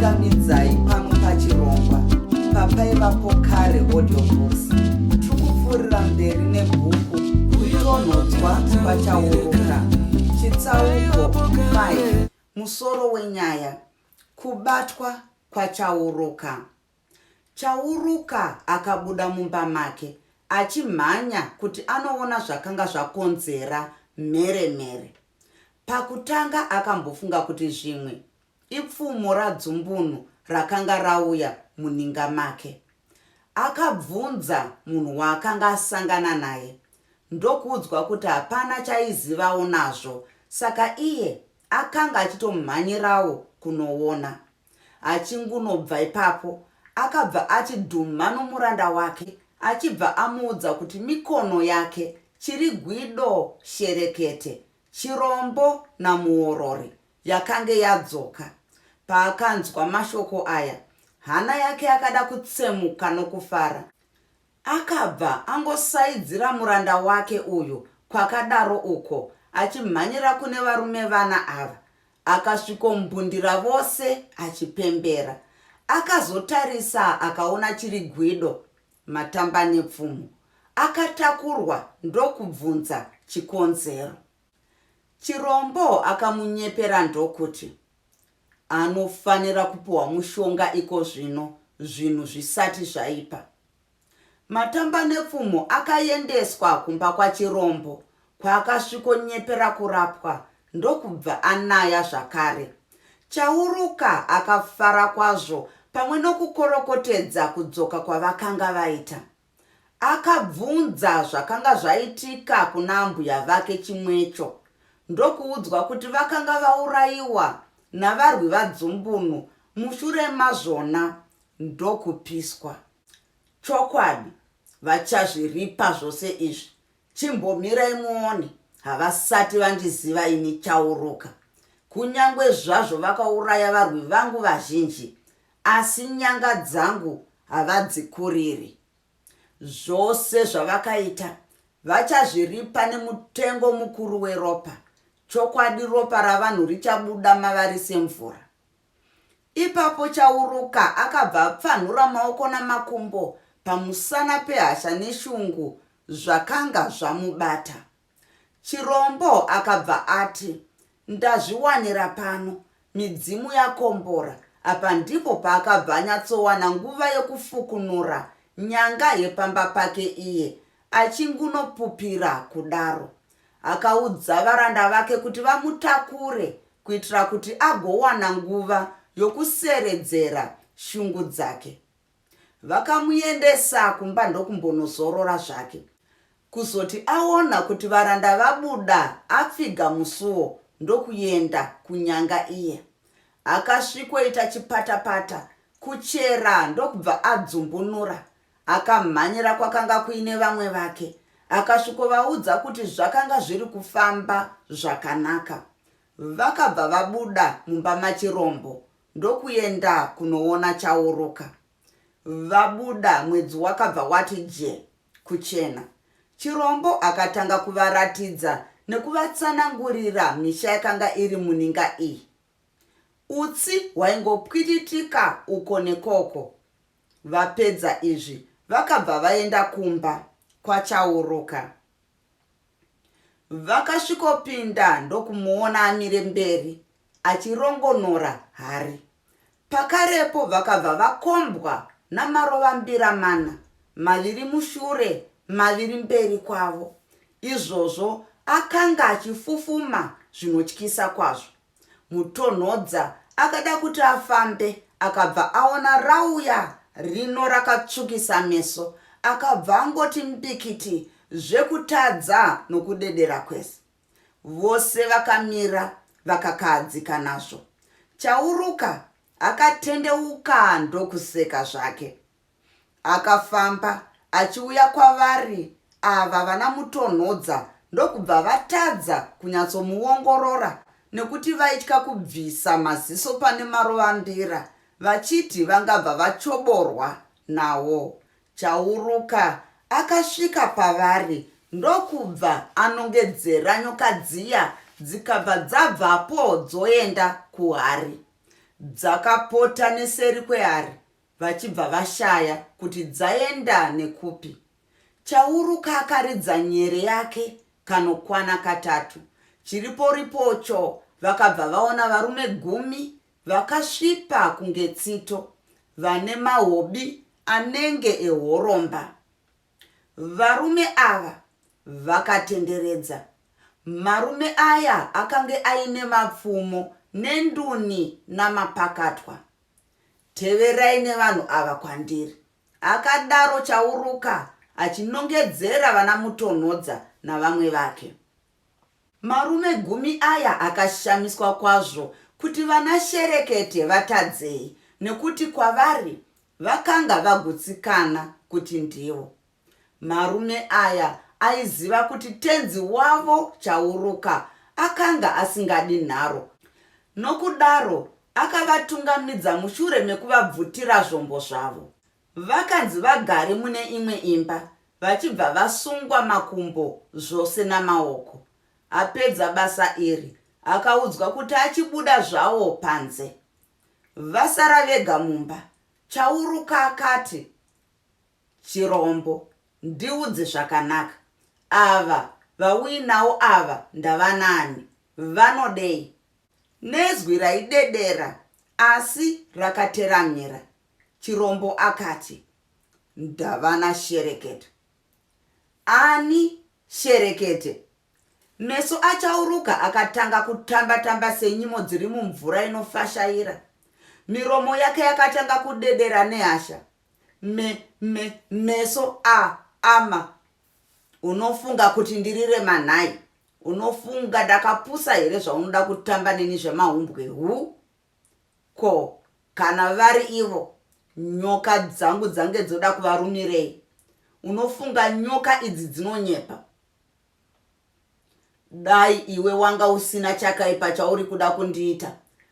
Tinokuchingamidzai pano pachirongwa Papaivapo Kare Audiobooks. Tiri kupfuurira mberi nebhuku Kutonhodzwa kwaChauruka, Chitsauko 5, musoro wenyaya, Kubatwa kwaChauruka. Chauruka akabuda mumba make achimhanya kuti anoona zvakanga zvakonzera mhere-mhere. Pakutanga akambofunga kuti zvimwe ipfumo raDzumbunu rakanga rauya muninga make. Akabvunza munhu waakanga asangana naye ndokuudzwa kuti hapana chaizivawo nazvo saka iye akanga achitomhanyirawo kunoona. Achingunobva ipapo, akabva ati dhumha nomuranda wake achibva amuudza kuti mikono yake chirigwido sherekete, chirombo namuorori yakange yadzoka. Paakanzwa mashoko aya, hana yake yakada kutsemuka nokufara. Akabva angosaidzira muranda wake uyu kwakadaro uko achimhanyira kune varume vana ava. Akasvikombundira vose achipembera. Akazotarisa akaona chiri Guido Matambanepfumo akatakurwa ndokubvunza chikonzero. Chirombo akamunyepera ndokuti, Anofanira kupiwa mushonga ikozvino zvinhu zvisati zvaipa. Matambanepfumo akaendeswa kumba kwaChirombo kwaakasvikonyepera kurapwa ndokubva anaya zvakare. Chauruka akafara kwazvo pamwe nokukorokotedza kudzoka kwavakanga vaita. Akabvunza zvakanga zvaitika kuna ambuya vake Chimwecho ndokuudzwa kuti vakanga vaurayiwa navarwi vaDzumbunu mushure mazvona ndokupiswa. Chokwadi vachazviripa zvose izvi Chimbomirai muone, havasati vandiziva ini Chauruka. Kunyangwe zvazvo vakauraya varwi vangu vazhinji, asi nyanga dzangu havadzikuriri. Zvose zvavakaita vachazviripa nemutengo mukuru weropa. Chokwadi ropa ravanhu richabuda mavari semvura. Ipapo Chauruka akabva apfanhura maoko namakumbo pamusana pehasha neshungu zvakanga zvamubata. Chirombo akabva ati, Ndazviwanira pano, midzimu yakombora. Apa ndipo paakabva anyatsowana nguva yekufukunura nyanga yepamba pake iye achingunopupira kudaro. Akaudza varanda vake kuti vamutakure kuitira kuti agowana nguva yokuseredzera shungu dzake. Vakamuendesa kumba ndokumbonozorora zvake. Kuzoti aona kuti varanda vabuda apfiga musuo ndokuenda kunyanga iye. Akasvikoita chipatapata kuchera ndokubva adzumbunura Akamhanyira kwakanga kuine vamwe vake akasvikovaudza kuti zvakanga zviri kufamba zvakanaka. Vakabva vabuda mumba maChirombo ndokuenda kunoona Chauruka. Vabuda mwedzi wakabva wati je kuchena. Chirombo akatanga kuvaratidza nekuvatsanangurira misha yakanga iri muninga iyi. Utsi hwaingopwititika uko nekoko. Vapedza izvi vakabva vaenda kumba kwaChauruka. Vakasvikopinda ndokumuona amire mberi achirongonora hari. Pakarepo vakabva vakombwa namarovambira mana, maviri mushure maviri mberi kwavo. Izvozvo akanga achifufuma zvinotyisa kwazvo. Mutonhodza akada kuti afambe akabva aona rauya rino rakatsvukisa meso akabva angoti mbikiti zvekutadza nokudedera kwese. Vose vakamira vakakahadzika nazvo. Chauruka akatendeuka ndokuseka zvake. Akafamba achiuya kwavari ava vana Mutonhodza ndokubva vatadza kunyatsomuongorora nekuti vaitya kubvisa maziso pane marovambira vachiti vangabva vachoborwa nawo. Chauruka akasvika pavari ndokubva anongedzera nyoka dziya dzikabva dzabvapo dzoenda kuhari. Dzakapota neseri kwehari vachibva vashaya kuti dzaenda nekupi. Chauruka akaridza nyere yake kanokwana katatu. Chiriporipocho vakabva vaona varume gumi vakasvipa kunge tsito vane mahobi anenge ehoromba. Varume ava vakatenderedza. Marume aya akange aine mapfumo nenduni namapakatwa. Teverai nevanhu ava kwandiri, akadaro Chauruka achinongedzera vanaMutonhodza navamwe vake. Marume gumi aya akashamiswa kwazvo kuti vanaSherekete vatadzei nekuti kwavari vakanga vagutsikana kuti ndivo. Marume aya aiziva kuti tenzi wavo Chauruka akanga asingadi nharo nokudaro akavatungamidza mushure mekuvabvutira zvombo zvavo. Vakanzi vagare mune imwe imba vachibva vasungwa makumbo zvose namaoko. Apedza basa iri akaudzwa kuti achibuda zvawo panze. Vasara vega mumba, Chauruka akati, Chirombo, ndiudze zvakanaka, ava vauinawo ava ndavanaani? Vanodei? Nezwi raidedera asi rakateramira, Chirombo akati, Ndavana Sherekete. Ani? Sherekete? Meso aChauruka akatanga kutamba-tamba senyimo dziri mumvura inofashaira. Miromo yake yakatanga kudedera nehasha. Me, me, meso a, ama. Unofunga kuti ndiri rema nhai? Unofunga ndakapusa here zvaunoda kutamba neni zvemahumbwe? Hu? Ko kana vari ivo nyoka dzangu dzange dzoda kuvarumirei? Unofunga nyoka idzi dzinonyepa? Dai iwe wanga usina chakaipa chauri kuda kundiita,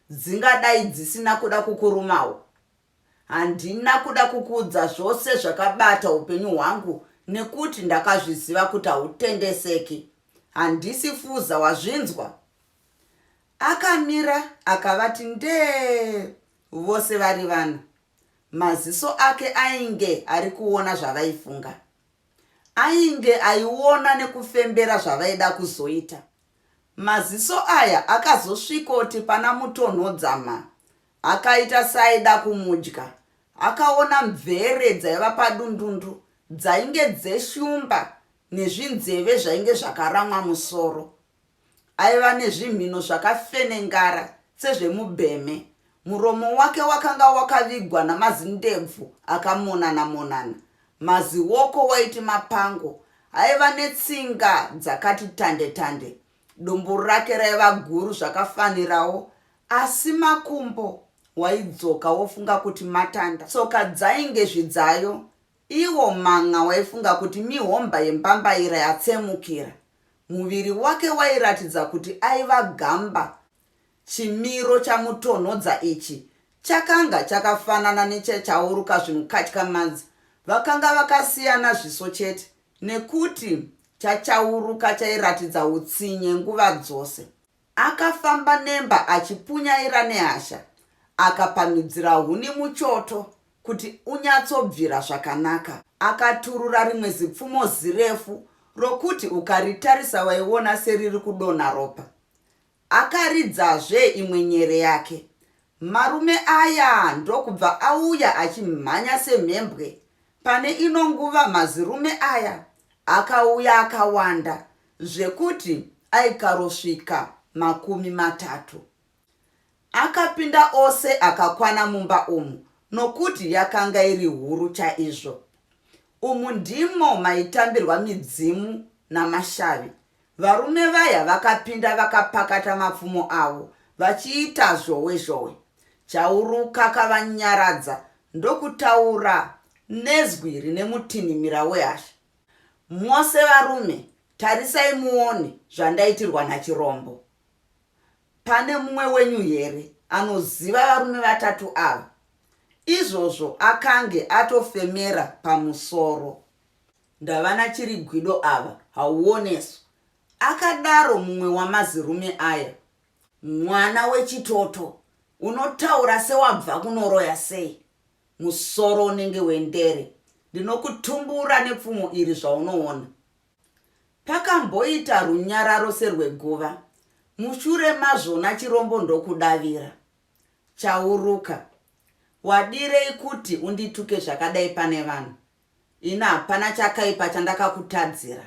dzingadai dzisina kuda kukurumawo. Handina kuda kukuudza zvose zvakabata upenyu hwangu nekuti ndakazviziva kuti hautendeseki. Handisi fuza wazvinzwa? Akamira akavati ndee vose vari vana. Maziso ake ainge ari kuona zvavaifunga. Ainge aiona nekufembera zvavaida kuzoita. Maziso aya akazosvikoti pana Mutonhodza ma akaita seaida kumudya. Akaona mvere dzaiva padundundu dzainge dzeshumba nezvinzeve zvainge zvakaramwa musoro. Aiva nezvimhino zvakafenengara sezvemubheme. Muromo wake wakanga wakavigwa namazindebvu akamonana-monana. Mazioko waiti mapango. Aiva netsinga dzakati tande-tande. Dumbu rake raiva guru zvakafanirawo, asi makumbo waidzoka wofunga kuti matanda. Tsoka dzainge zvidzayo, iwo man'a waifunga kuti mihomba yembambaira yatsemukira. Muviri wake wairatidza kuti aiva gamba. Chimiro chaMutonhodza ichi chakanga chakafanana nechaChauruka zvinokatyamadza. Vakanga vakasiyana zviso chete nekuti chaChauruka chairatidza utsinye nguva dzose. Akafamba nemba achipunyaira nehasha. Akapamhidzira huni muchoto kuti unyatsobvira zvakanaka. Akaturura rimwe zipfumo zirefu rokuti ukaritarisa waiona seriri kudonha ropa. Akaridzazve imwe nyere yake. Marume aya ndokubva auya achimhanya semhembwe. Pane ino nguva mazirume aya akauya akawanda zvekuti aikarosvika 30. Akapinda ose akakwana mumba umu nokuti yakanga iri huru chaizvo. Umu ndimo maitambirwa midzimu namashavi. Varume vaya vakapinda vakapakata mapfumo avo vachiita zhowe zhowe. Chauruka akavanyaradza ndokutaura nezwi rine mutinhimira wehasha. Mose varume tarisai muone zvandaitirwa naChirombo. Pane mumwe wenyu here anoziva varume vatatu ava? Izvozvo akange atofemera pamusoro. Ndavana Chirigwido ava hauonesu, akadaro mumwe wamazirume aya. Mwana wechitoto! Unotaura sewabva kunoroya sei? Musoro unenge wendere. Ndinokutumbura nepfumo iri zvaunoona. Pakamboita runyararo serweguva. Mushure mazvona Chirombo ndokudavira. Chauruka. Wadirei kuti undituke zvakadai pane vanhu? Ini hapana chakaipa chandakakutadzira.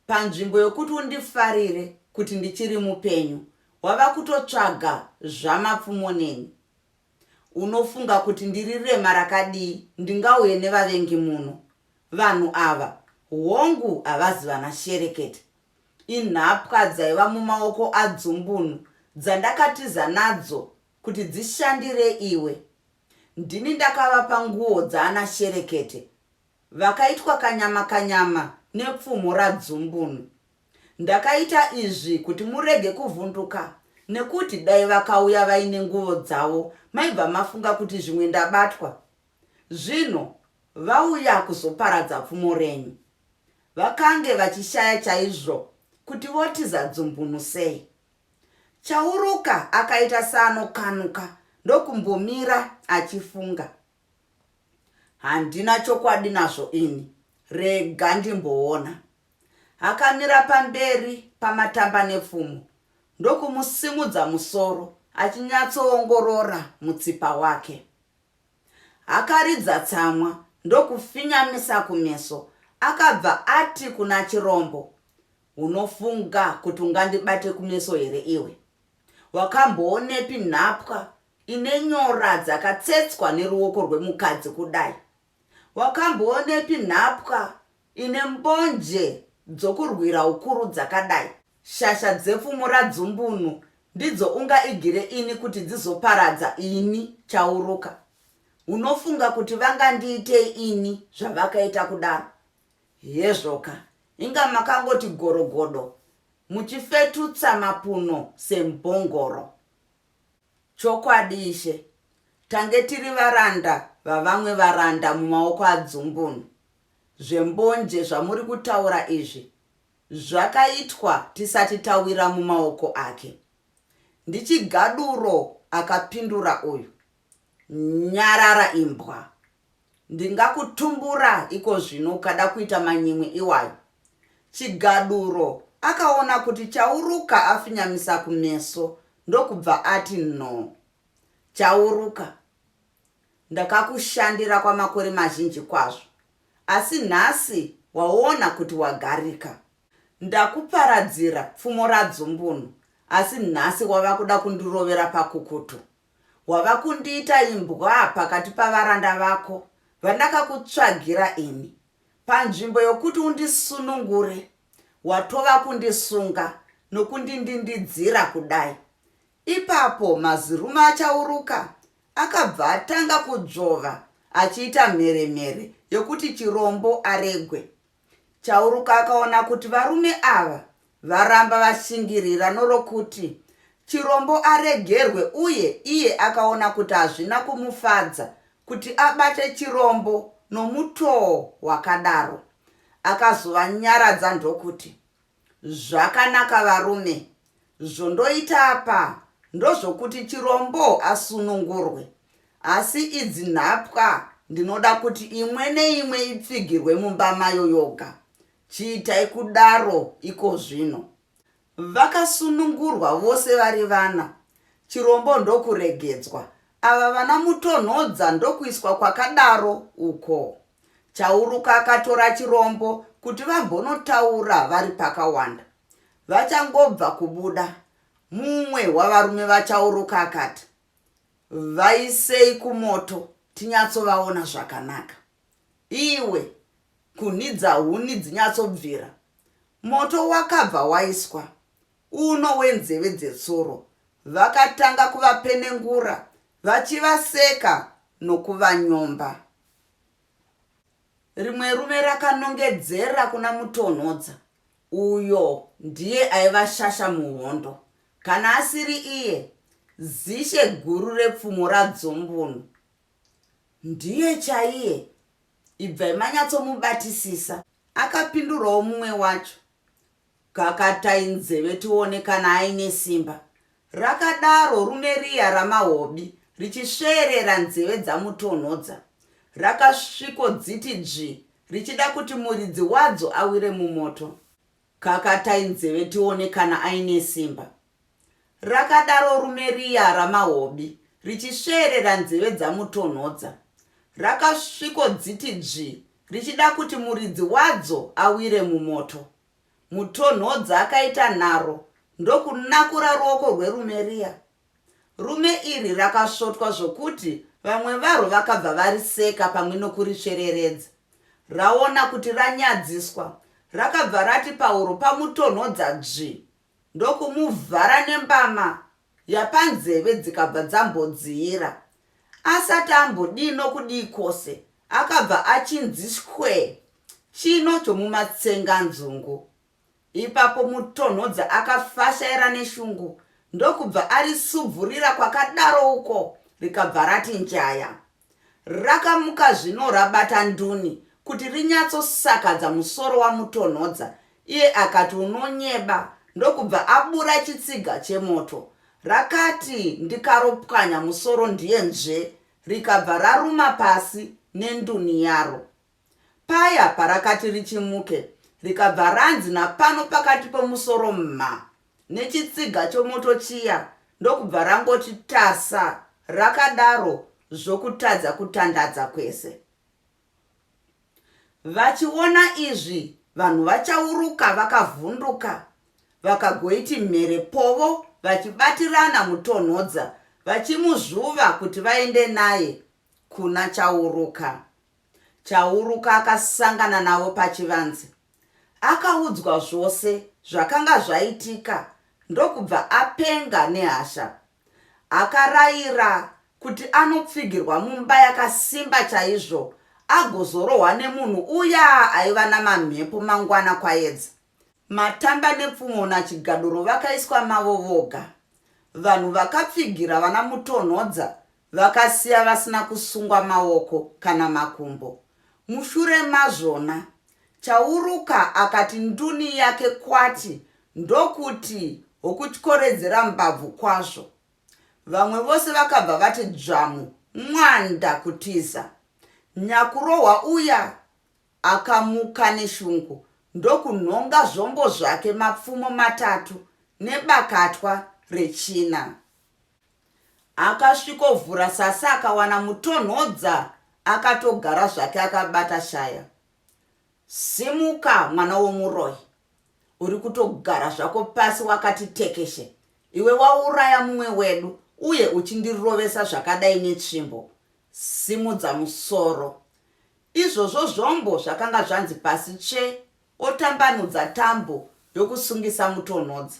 Panzvimbo yokuti undifarire kuti ndichiri mupenyu, wava kutotsvaga zvamapfumo neni. Unofunga kuti ndiri rema rakadii ndingauye nevavengi muno? Vanhu ava, hongu havazi vana Sherekete. Inhapwa dzaiva mumaoko aDzumbunu dzandakatiza nadzo kuti dzishandire iwe. Ndini ndakavapa nguo dzaana Sherekete vakaitwa kanyama kanyama nepfumo raDzumbunu. Ndakaita izvi kuti murege kuvhunduka nekuti dai vakauya vaine nguvo dzavo maibva mafunga kuti zvimwe ndabatwa. Zvino vauya kuzoparadza pfumo renyu. Vakange vachishaya chaizvo kuti votiza Dzumbunu sei. Chauruka akaita seanokanuka ndokumbomira achifunga. Handina chokwadi nazvo ini, rega ndimboona. Akamira pamberi paMatambanepfumo ndokumusimudza musoro achinyatsoongorora mutsipa wake. Akaridza tsamwa ndokufinyamisa kumeso akabva ati kuna Chirombo, Unofunga kuti ungandibate kumeso here iwe? Wakamboonepi nhapwa ine nyora dzakatsetswa neruoko rwemukadzi kudai? Wakamboonepi nhapwa ine mbonje dzokurwira ukuru dzakadai? Shasha dzepfumo raDzumbunu ndidzo ungaigire ini kuti dzizoparadza ini Chauruka? Unofunga kuti vangandiitei ini zvavakaita kudaro? Hezvoka, inga makangoti gorogodo muchifetutsa mapuno sembongoro. Chokwadi ishe, tange tiri varanda vavamwe varanda mumaoko aDzumbunu. Zvembonje zvamuri kutaura izvi zvakaitwa tisati tawira mumaoko ake. NdiChigaduro akapindura uyu. Nyarara imbwa. Ndingakutumbura ikozvino ukada kuita manyemwe iwayo. Chigaduro akaona kuti Chauruka afinyamisa kumeso ndokubva ati nhoo. Chauruka, ndakakushandira kwamakore mazhinji kwazvo asi nhasi waona kuti wagarika. Ndakuparadzira pfumo raDzumbunu asi nhasi wava kuda kundirovera pakukutu. Wava kundiita imbwa pakati pavaranda vako vandakakutsvagira ini. Panzvimbo yokuti undisunungure, watova kundisunga nokundindindidzira kudai. Ipapo mazirume achauruka akabva atanga kudzvova achiita mheremhere yokuti Chirombo aregwe. Chauruka akaona kuti varume ava varamba vashingirira norokuti Chirombo aregerwe uye iye akaona kuti hazvina kumufadza kuti abate Chirombo nomutoo wakadaro. Akazovanyaradza ndokuti, Zvakanaka varume, zvondoita apa ndozvokuti Chirombo asunungurwe. Asi idzi nhapwa ndinoda kuti imwe neimwe ipfigirwe mumba mayo yoga. Chiitai kudaro ikozvino. Vakasunungurwa vose vari vana, Chirombo ndokuregedzwa, ava vana Mutonhodza ndokuiswa kwakadaro uko. Chauruka akatora Chirombo kuti vambonotaura vari pakawanda. Vachangobva kubuda, mumwe wavarume vaChauruka akati, Vaisei kumoto tinyatsovaona zvakanaka. Iwe, kunhidza huni dzinyatsobvira. Moto wakabva waiswa, uno wenzeve dzetsuro. Vakatanga kuvapenengura vachivaseka nokuvanyomba. Rimwe rume rakanongedzera kuna Mutonhodza uyo ndiye aiva shasha muhondo. Kana asiri iye, zishe guru repfumo raDzumbunu ndiye chaiye. Ibvai manyatsomubatisisa. Akapindurawo mumwe wacho. Kakatai nzeve tione kana aine simba. Rakadaro rume riya raMahobi richisveerera nzeve dzaMutonhodza. Rakasvikodziti dzvi richida kuti muridzi wadzo awire mumoto. Kakatai nzeve tione kana aine simba. Rakadaro rume riya raMahobi richisveerera nzeve dzaMutonhodza. Rakasvikodziti dzvi richida kuti muridzi wadzo awire mumoto. Mutonhodza akaita nharo ndokunakura ruoko rwerume riya. Rume iri rakasvotwa zvokuti vamwe varo vakabva variseka pamwe nokurisvereredza. Raona kuti ranyadziswa, rakabva rati pahuro paMutonhodza dzvi ndokumuvhara nembama yapanzeve dzikabva dzambodziyira. Asati ambodii nokudii kwose, akabva achinzi shwee chino chomumatsenganzungu. Ipapo Mutonhodza akafashaira neshungu ndokubva arisubvurira kwakadaro uko rikabva rati njaya. Rakamuka zvino rabata nduni kuti rinyatsosakadza musoro waMutonhodza iye akati unonyeba ndokubva abura chitsiga chemoto. Rakati ndikaropwanya musoro ndiye nzve rikabva raruma pasi nenduni yaro. Paya parakati richimuke rikabva ranzi napano pakati pomusoro mha nechitsiga chomoto chiya ndokubva rangoti tasa rakadaro zvokutadza kutandadza kwese. Vachiona izvi vanhu vachauruka vakavhunduka vakagoiti mhere povo vachibatirana mutonhodza vachimuzvuva kuti vaende naye kuna Chauruka. Chauruka akasangana navo pachivanze. Akaudzwa zvose zvakanga zvaitika ndokubva apenga nehasha. Akarayira kuti anopfigirwa mumba yakasimba chaizvo agozorohwa nemunhu uya aiva namamhepo mangwana kwaedza. Matamba nepfumo naChigaduro vakaiswa mavo voga. Vanhu vakapfigira vana Mutonhodza vakasiya vasina kusungwa maoko kana makumbo. Mushure mazvona, Chauruka akati nduni yake kwati ndokuti hokutyoredzera mbabvu kwazvo. Vamwe vose vakabva vati dzvamu mwanda kutiza. Nyakurohwa uya akamuka neshungu ndokunhonga zvombo zvake mapfumo matatu nebakatwa rechina. Akasvikovhura sasa akawana Mutonhodza akatogara zvake akabata shaya. Simuka mwana womuroyi. Uri kutogara zvako pasi wakati tekeshe. Iwe wauraya mumwe wedu uye uchindirovesa zvakadai netsvimbo. Simudza musoro. Izvozvo zvombo zvakanga zvanzi pasi tsve otambanudza tambo yokusungisa Mutonhodza.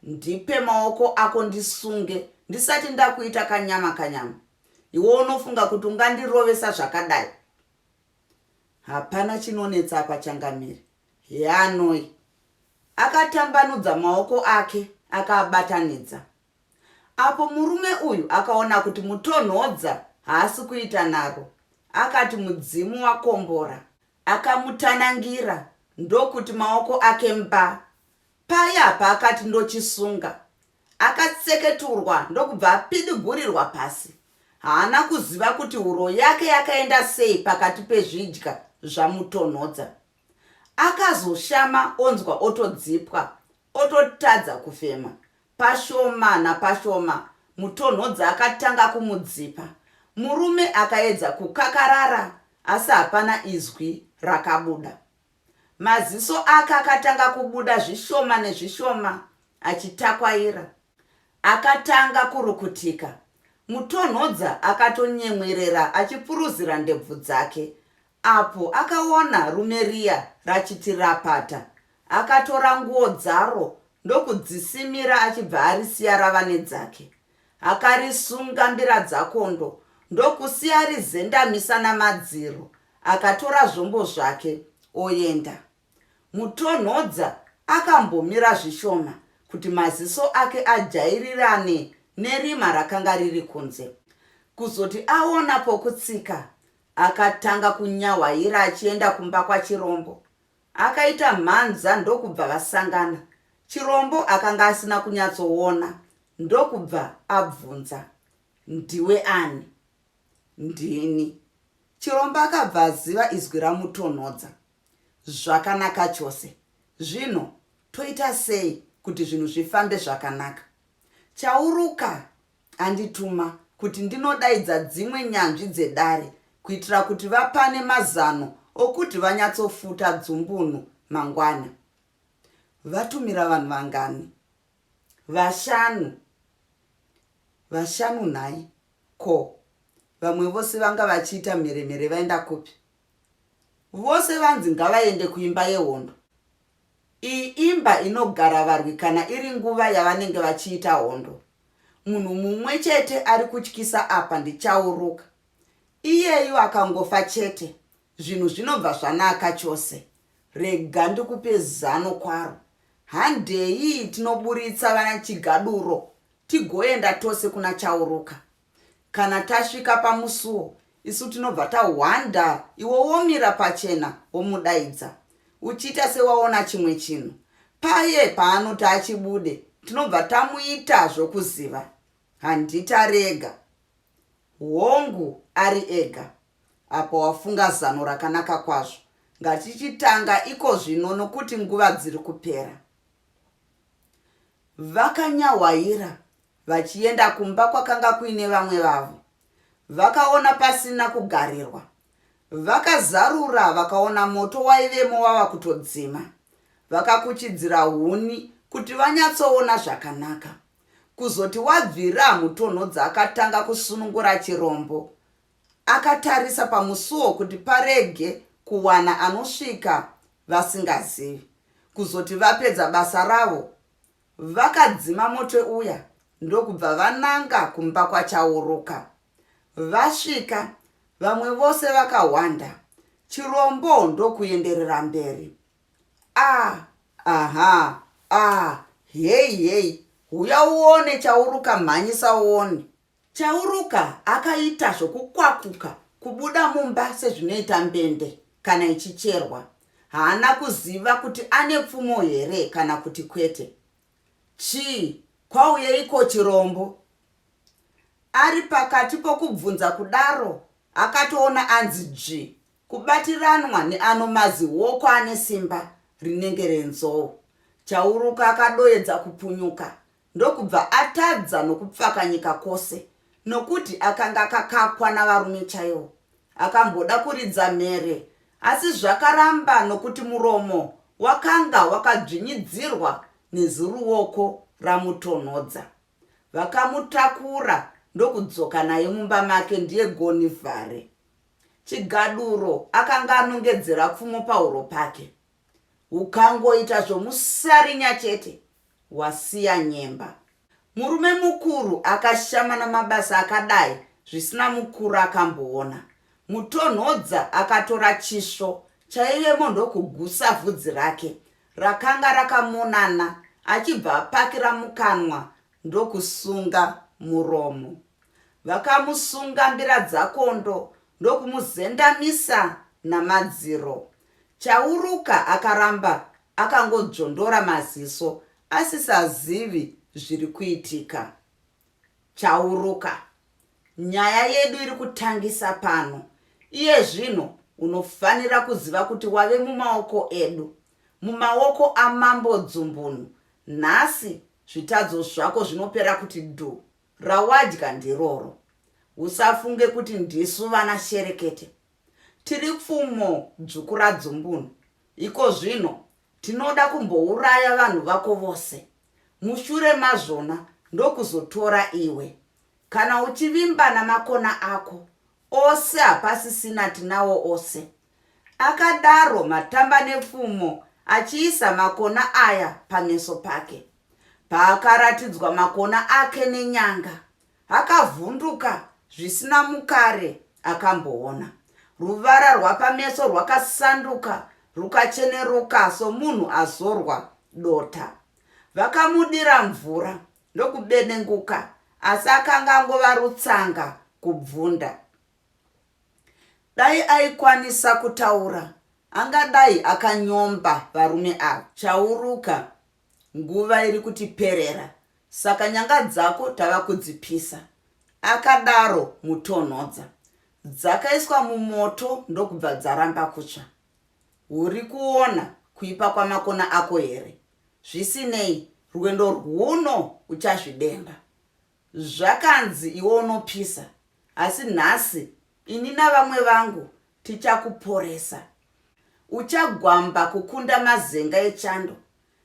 Ndipe maoko ako ndisunge ndisati ndakuita kanyama kanyama. Iwe unofunga kuti ungandirovesa zvakadai? Hapana chinonetsa apa changamire. Heanoi. Akatambanudza maoko ake akaabatanidza. Apo murume uyu akaona kuti Mutonhodza haasi kuita naro, akati mudzimu wakombora. Akamutanangira ndokuti maoko ake mba Paya paakati ndochisunga, akatseketurwa ndokubva apidigurirwa pasi. Haana kuziva kuti huro yake yakaenda sei pakati pezvidya zvaMutonhodza. Akazoshama onzwa otodzipwa, ototadza kufema. Pashoma napashoma Mutonhodza akatanga kumudzipa. Murume akaedza kukakarara asi hapana izwi rakabuda. Maziso ake akatanga kubuda zvishoma nezvishoma achitakwaira. Akatanga kurukutika. Mutonhodza akatonyemwerera achipuruzira ndebvu dzake. Apo akaona rume riya rachiti rapata, akatora nguo dzaro ndokudzisimira achibva arisiya rava nedzake. Akarisunga mbiradzakondo ndokusiya rizendamisa namadziro akatora zvombo zvake oenda. Mutonhodza akambomira zvishoma kuti maziso ake ajairirane nerima rakanga riri kunze. Kuzoti aona pokutsika, akatanga kunyahwaira achienda kumba kwaChirombo. Akaita mhanza ndokubva vasangana. Chirombo akanga asina kunyatsoona. Ndokubva abvunza, Ndiwe ani? Ndini. Chirombo akabva aziva izwi raMutonhodza. Zvakanaka chose. Zvino toita sei kuti zvinhu zvifambe zvakanaka? Chauruka andituma kuti ndinodaidza dzimwe nyanzvi dzedare kuitira kuti vapane mazano okuti vanyatsofuta dzumbunu mangwana. Vatumira vanhu vangani? Vashanu. Vashanu nhai? Ko, vamwe vose vanga vachiita mheremhere vaenda kupi? Vose vanzi ngavaende kuimba yehondo. Iyi imba inogara varwi kana iri nguva yavanenge vachiita hondo. Munhu mumwe chete ari kutyisa apa ndiChauruka. Iyeyu akangofa chete, zvinhu zvinobva zvanaka chose. Rega ndikupe zano kwaro. Handei tinoburitsa vanaChigaduro tigoenda tose kuna Chauruka. Kana tasvika pamusuo, isu tinobva tahwanda iwe womira pachena womudaidza uchiita sewaona chimwe chinhu. Paye paanoti achibude tinobva tamuita zvokuziva. Handiti ari ega? Hongu, ari ega. Apa wafunga zano rakanaka kwazvo. Ngatichitanga ikozvino nokuti nguva dziri kupera. Vakanyahwaira vachienda kumba kwakanga kuine vamwe vavo. Vakaona pasina kugarirwa. Vakazarura vakaona moto waivemo wava kutodzima. Vakakuchidzira huni kuti vanyatsoona zvakanaka. Kuzoti wabvira Mutonhodza akatanga kusunungura Chirombo. Akatarisa pamusuo kuti parege kuwana anosvika vasingazivi. Kuzoti vapedza basa ravo, vakadzima moto uya ndokubva vananga kumba kwaChauruka. Vasvika, vamwe vose vakahwanda, Chirombo ndokuenderera mberi. Ah, aha, ah, heyi heyi, huya uone Chauruka mhanyisa uone. Chauruka akaita zvokukwakuka kubuda mumba sezvinoita mbende kana ichicherwa. Haana kuziva kuti ane pfumo here kana kuti kwete. Chii, kwauyeiko Chirombo? Ari pakati pokubvunza kudaro akatoona anzi dzvi kubatiranwa neano maziwoko ane simba rinenge renzou. Chauruka akadoedza kupunyuka ndokubva atadza nokupfakanyika kwose nokuti akanga akakakwa navarume chaivo. Akamboda kuridza mhere asi zvakaramba nokuti muromo wakanga wakadzvinyidzirwa neziruoko raMutonhodza. Vakamutakura ndokudzoka naye mumba make ndiye goni vhare. Chigaduro akanga anongedzera pfumo pahuro pake. Ukangoita zvomusarinya chete wasiya nyemba. Murume mukuru akashama namabasa akadai zvisina mukuru akamboona. Mutonhodza akatora chisvo chaivemo ndokugusa vhudzi rake rakanga rakamonana achibva apakira mukanwa ndokusunga muromo. Vakamusunga mbiradzakondo ndokumuzendamisa namadziro. Chauruka akaramba akangodzvondora maziso asisazivi zviri kuitika. Chauruka, nyaya yedu iri kutangisa pano. Iye zvino unofanira kuziva kuti wave mumaoko edu, mumaoko aMambo Dzumbunu. Nhasi zvitadzo zvako zvinopera kuti dhu, rawadya ndiroro. Usafunge kuti ndisu vana Sherekete. Tiri pfumo dzvuku raDzumbunu. Ikozvino tinoda kumbouraya vanhu vako vose. Mushure mazvona ndokuzotora iwe. Kana uchivimba namakona ako ose hapasisina tinawo ose. Akadaro Matambanepfumo achiisa makona aya pameso pake. Paakaratidzwa makona ake nenyanga, Akavhunduka zvisina mukare akamboona. Ruvara rwapameso rwakasanduka rwukacheneruka somunhu azorwa dota. Vakamudira mvura ndokubenenguka asi akanga angova rutsanga kubvunda. Dai aikwanisa kutaura angadai akanyomba varume ava. Chauruka, nguva iri kutiperera. Saka nyanga dzako tava kudzipisa, akadaro Mutonhodza. Dzakaiswa mumoto ndokubva dzaramba kutsva. Uri kuona kuipa kwamakona ako here? Zvisinei, rwendo rwuno uchazvidemba. Zvakanzi iwe unopisa, asi nhasi ini navamwe vangu tichakuporesa. Uchagwamba kukunda mazenga echando.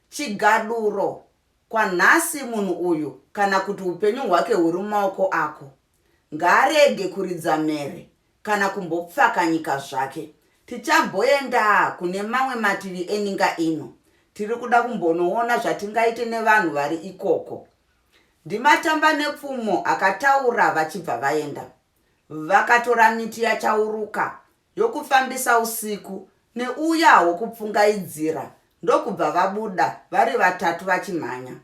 Chigaduro, kwanhasi munhu uyu kana kuti upenyu hwake huri mumaoko ako. Ngaarege kuridza mhere kana kumbopfakanyika zvake. Tichamboenda kune mamwe mativi eninga ino. Tiri kuda kumbonoona zvatingaite nevanhu vari ikoko. NdiMatambanepfumo akataura vachibva vaenda. Vakatora miti yaChauruka yokufambisa usiku neuya wokupfungaidzira ndokubva vabuda vari vatatu vachimhanya.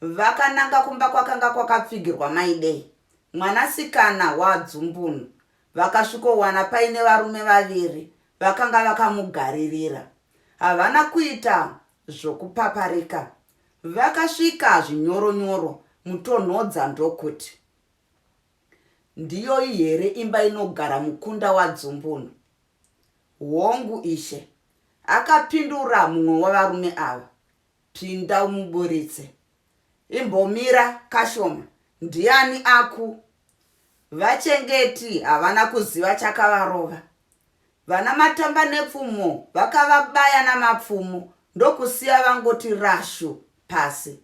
Vakananga kumba kwakanga kwakapfigirwa Maidei, mwanasikana waDzumbunu. Vakasvikowana paine varume vaviri vakanga vakamugaririra. Havana kuita zvokupaparika. Vakasvika zvinyoronyoro Mutonhodza ndokuti, Ndiyoyi here imba inogara mukunda waDzumbunu? Hongu, ishe, akapindura mumwe wavarume ava. Pinda umuburitse. Imbomira kashoma, ndiani aku? Vachengeti havana kuziva chakavarova. Vana Matambanepfumo vakavabaya namapfumo ndokusiya vangoti rashu pasi.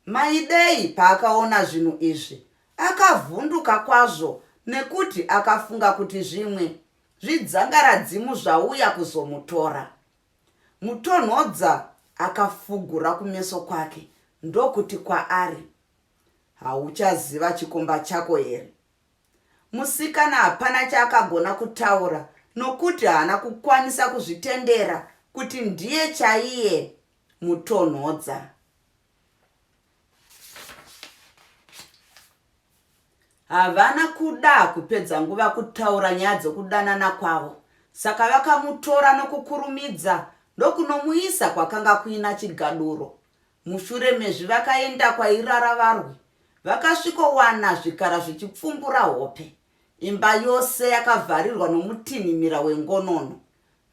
Maidei paakaona zvinhu izvi akavhunduka kwazvo nekuti akafunga kuti zvimwe zvidzangaradzimu zvauya kuzomutora. Mutonhodza akafugura kumeso kwake ndokuti kwaari, Hauchaziva chikomba chako here? Musikana hapana chaakagona kutaura nokuti haana kukwanisa kuzvitendera kuti ndiye chaiye Mutonhodza. Havana kuda kupedza nguva kutaura nyaya dzokudanana kwavo saka vakamutora nokukurumidza ndokunomuisa kwakanga kuina Chigaduro. Mushure mezvi vakaenda kwairara varwi vakasvikowana zvikara zvichipfumbura hope. Imba yose yakavharirwa nomutinhimira wengonono.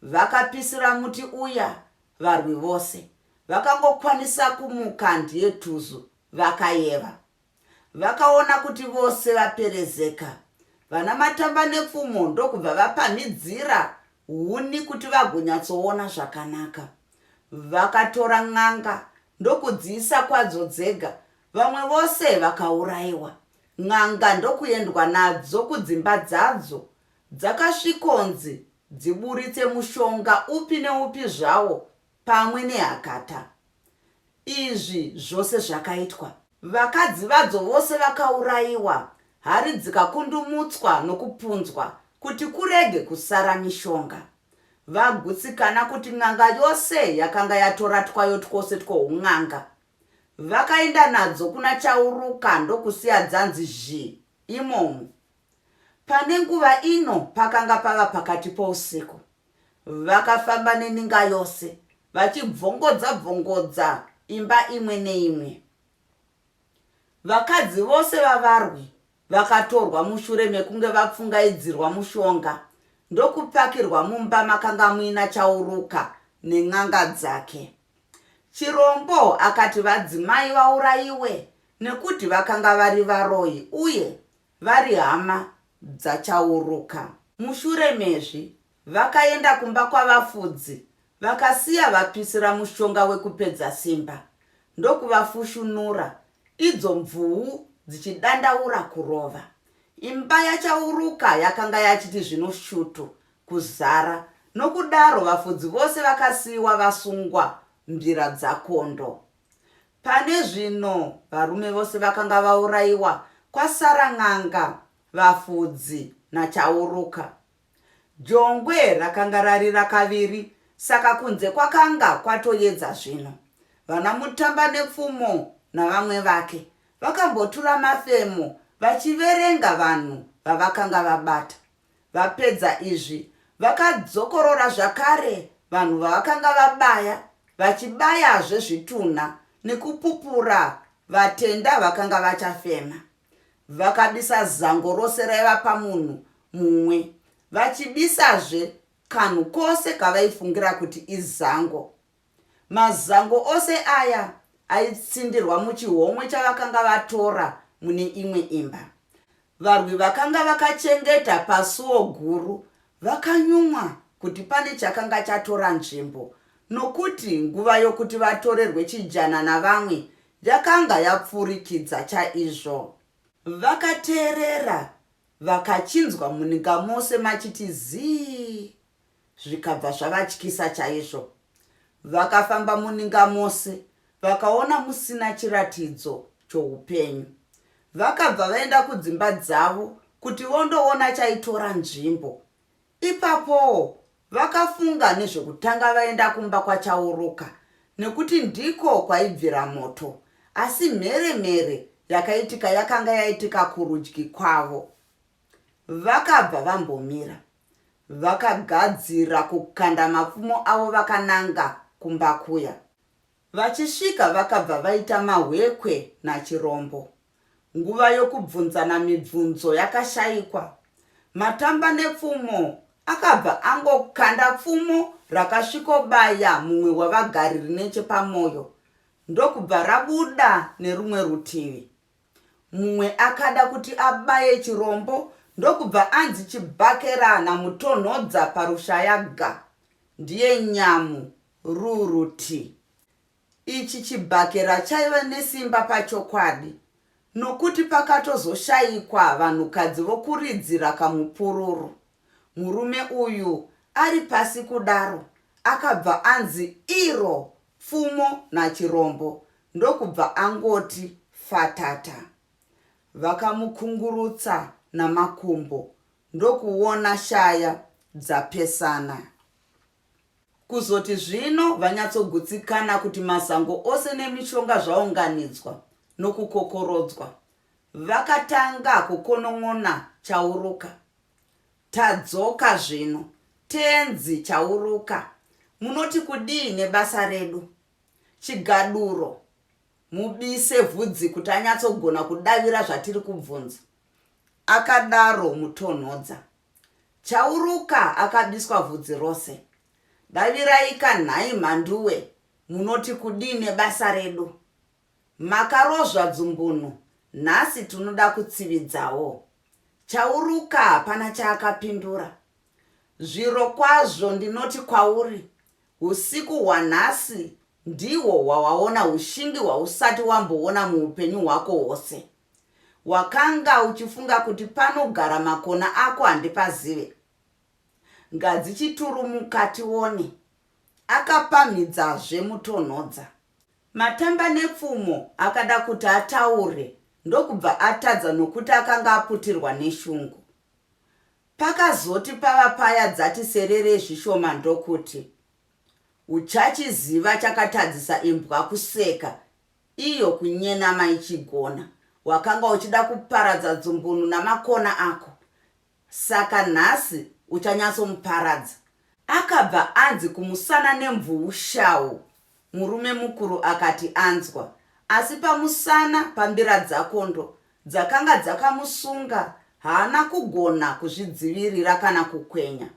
Vakapisira muti uya varwi vose. Vakangokwanisa kumuka ndiye tuzu vakayeva. Vakaona kuti vose vaperezeka, vana Matambanepfumo ndokubva vapamhidzira huni kuti vagonyatsoona zvakanaka. Vakatora n'anga ndokudziisa kwadzo dzega, vamwe vose vakauraiwa. N'anga ndokuendwa nadzo kudzimba dzadzo, dzakasvikonzi dziburitse mushonga upi neupi zvawo pamwe nehakata. Izvi zvose zvakaitwa. Vakadzi vadzo vose vakaurayiwa, hari dzikakundumutswa nokupunzwa kuti kurege kusara mishonga. Vagutsikana kuti n'anga yose yakanga yatora twayo twose twoun'anga, vakaenda nadzo kuna Chauruka ndokusiya dzanzi zhi imomo. Pane nguva ino pakanga pava pakati pousiku. Vakafamba neninga yose vachibvongodza bvongodza imba imwe neimwe. Vakadzi vose vavarwi vakatorwa mushure mekunge vapfungaidzirwa mushonga ndokupakirwa mumba makanga muina Chauruka nen'anga dzake. Chirombo akati vadzimai vauraiwe nekuti vakanga vari varoyi uye vari hama dzaChauruka. Mushure mezvi, vakaenda kumba kwaVaFudzi vakasiya vapisira mushonga wekupedza simba ndokuvafushunura idzo mvuu dzichidandaura kurova. Imba yaChauruka yakanga yachiti zvino shutu kuzara nokudaro vafudzi vose vakasiiwa vasungwa mbira dzakondo. Pane zvino varume vose vakanga vauraiwa kwasara n'anga, vafudzi naChauruka. Jongwe rakanga rarira kaviri saka kunze kwakanga kwatoyedza zvino. Vana Mutambanepfumo navamwe vake vakambotura mafemo vachiverenga vanhu vavakanga vabata. Vapedza izvi, vakadzokorora zvakare vanhu vavakanga vabaya, vachibayazve zvitunha nekupupura Vatenda vakanga vachafema. Vakabisa zango rose raiva pamunhu mumwe, vachibisazve kanhu kose kavaifungira kuti izango. Mazango ose aya aitsindirwa muchihomwe chavakanga vatora mune imwe imba. Varwi vakanga vakachengeta pasuo guru vakanyumwa kuti pane chakanga chatora nzvimbo nokuti nguva yokuti vatorerwe chijana navamwe yakanga yapfurikidza chaizvo. Vakateerera vakachinzwa muninga mose machiti zii zvikabva zvavatyisa chaizvo. Vakafamba muninga mose vakaona musina chiratidzo choupenyu. Vakabva vaenda kudzimba dzavo kuti vondoona chaitora nzvimbo. Ipapowo vakafunga nezvekutanga vaenda kumba kwaChauruka nekuti ndiko kwaibvira moto asi mhere mhere yakaitika yakanga yaitika kurudyi kwavo. Vakabva vambomira. Vakagadzira kukanda mapfumo avo vakananga kumba kuya. Vachisvika vakabva vaita mahwekwe naChirombo. Nguva yokubvunzana mibvunzo yakashaikwa. Matamba nepfumo akabva angokanda pfumo rakasvikobaya mumwe wavagariri nechepamoyo ndokubva rabuda nerumwe rutivi. Mumwe akada kuti abaye Chirombo ndokubva anzi chibhakera naMutonhodza parushaya ga ndiye nyamu ruruti. Ichi chibhakera chaiva nesimba pachokwadi nokuti pakatozoshaikwa vanhukadzi vokuridzira kamupururu. Murume uyu ari pasi kudaro akabva anzi iro pfumo naChirombo ndokubva angoti fatata. Vakamukungurutsa namakumbo ndokuona shaya dzapesana. Kuzoti zvino vanyatsogutsikana kuti masango ose nemishonga zvaunganidzwa nokukokorodzwa, vakatanga kukonon'ona Chauruka. Tadzoka zvino, Tenzi Chauruka, munoti kudii nebasa redu? Chigaduro, mubise vhudzi kuti anyatsogona kudavira zvatiri kubvunza, akadaro Mutonhodza. Chauruka akabiswa vhudzi rose. Daviraika nhai Mhanduwe, munoti kudii nebasa redu? Makarozva dzumbunu, nhasi tinoda kutsividzawo. Chauruka hapana chaakapindura. Zvirokwazvo ndinoti kwauri, husiku hwanhasi ndihwo hwawaona hushingi hwausati wamboona muupenyu hwako hwose. Wakanga uchifunga kuti panogara makona ako handipazive. Ngadzichiturumuka tione. Akapamhidzazve Mutonhodza. Matambanepfumo akada kuti ataure ndokubva atadza nokuti akanga aputirwa neshungu. Pakazoti pava paya dzati serere zvishoma ndokuti, Uchachiziva chakatadzisa imbwa kuseka iyo kunyenama ichigona. Wakanga uchida kuparadza Dzumbunu namakona ako. Saka nhasi uchanyatsomuparadza. Akabva anzi kumusana nemvuu shau. Murume mukuru akati anzwa. Asi pamusana pambiradzakondo dzakanga dzakamusunga haana kugona kuzvidzivirira kana kukwenya.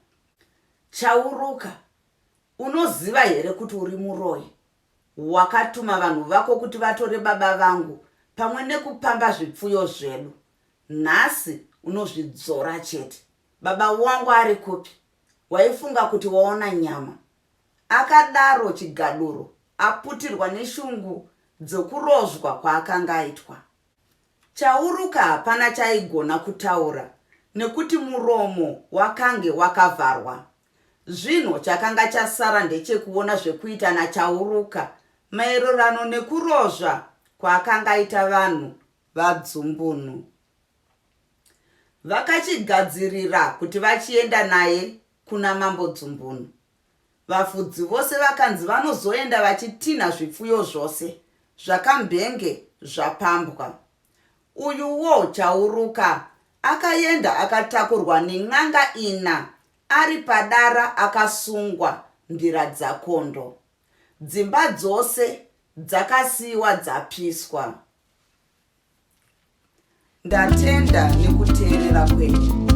Chauruka, unoziva here kuti uri muroyi? Wakatuma vanhu vako kuti vatore baba vangu pamwe nekupamba zvipfuyo zvedu. Nhasi unozvidzora chete. Baba wangu ari kupi? Waifunga kuti waona nyama. Akadaro Chigaduro aputirwa neshungu dzokurozvwa kwaakanga aitwa. Chauruka hapana chaaigona kutaura nekuti muromo wakange wakavharwa. Zvino chakanga chasara ndechekuona zvekuita naChauruka maererano nekurozva kwaakanga aita vanhu vaDzumbunu. Vakachigadzirira kuti vachienda naye kuna Mambo Dzumbunu. Vafudzi vose vakanzi vanozoenda vachitinha zvipfuyo zvose zvakambenge zvapambwa. Uyuwo Chauruka akaenda akatakurwa nen'anga ina ari padara akasungwa mbiradzakondo. Dzimba dzose dzakasiiwa dzapiswa. Ndatenda nekuteerera kwenyu.